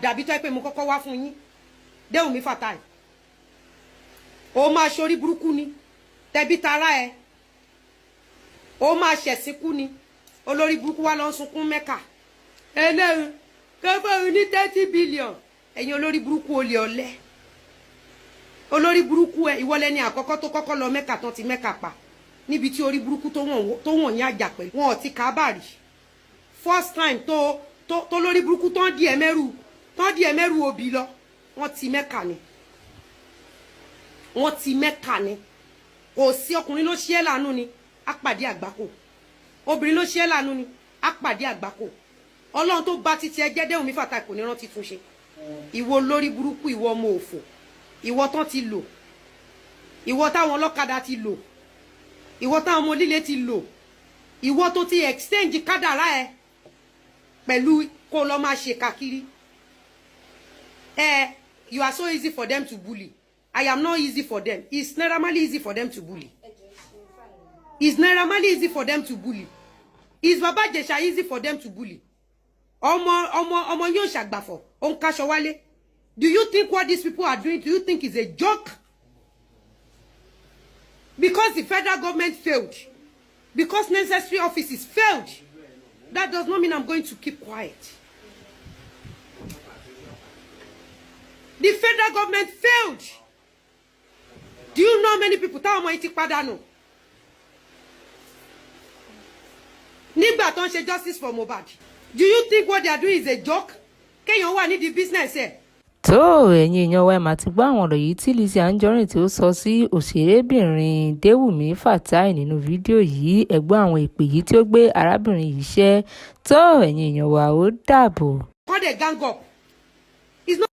Dàbí tó yẹ pé mo kọ́kọ́ wá fún yín, Déwùmí Fatai, ó máa ṣorí burúkú ni, tẹbí tará ẹ, ó máa ṣẹ̀sínkú ni. Olórí burúkú wa lọ ń sunkún Mẹ́kà ẹlẹ́rìn kẹfẹ́ ní 30 billion. Ẹ̀yin olórí burúkú, olè, ọ̀lẹ, olórí burúkú ẹ. Ìwọ lẹni àkọ́kọ́ tó kọ́kọ́ lọ Mẹ́kà tán ti Mẹ́kà pa, níbi tí orí burúkú tó wọ̀n yín àjà pẹ̀lú wọn ò ti kábàárì. First time tó lórí burúkú tó ń di ẹ mẹ́rù òbí lọ, wọ́n ti Mẹ́kà ni, wọ́n ti Mẹ́kà ni. Kò sí ọkùnrin ló ṣe é láàánú ni, á pàdé àgbákò. Obìnrin ló ṣe é láàánú ni, á pàdé àgbákò. Ọlọ́run tó bá títí ẹ jẹ́, Déwùmí Fatai, kò ní rántí tún ṣe. Ìwọ lórí burúkú, ìwọ ọmọ òfò, ìwọ tán ti lò, ìwọ táwọn ọlọ́kadà ti lò, ìwọ táwọn ọmọ líle ti lò, ìwọ tó ti exchange kádàrá ẹ pẹ̀lú kó lọ máa ṣe káàkiri ẹ. You are so easy for them to bully. I am not easy for them. It's Naira Marley easy for them to bully? Is Naira Marley easy for them to bully? Is Baba Ijesha easy for them to bully? Ọmọ ọmọ ọmọ yóò ṣàgbàfọ̀, ó ń káṣọ wálé. Do you think what these people are doing, do you think is a joke? Because the federal government failed, because necessary offices failed, that does not mean I'm going to keep quiet. The federal government failed. Do you know how many people táwọn ọmọ yìí ti pàdánù nígbà tó ń ṣe justice for Mohbad? Do you think what they are doing is a joke? Kéèyàn wà nídìí business ẹ̀. Tó, ẹ̀yin èèyàn wa, ẹ̀ mà ti gbọ́ àwọn ọ̀rọ̀ yìí tí Lizzy Anjorin tí ó sọ sí òṣèrébìnrin Déwùmí Fatai nínú fídíò yìí. Ẹ gbọ́ àwọn èpè yìí tí ó gbé arábìnrin yìí ṣẹ́. Tó, ẹ̀yin èèyàn wa, ó dàbọ̀. Kọ́ dẹ̀ gang up. It's not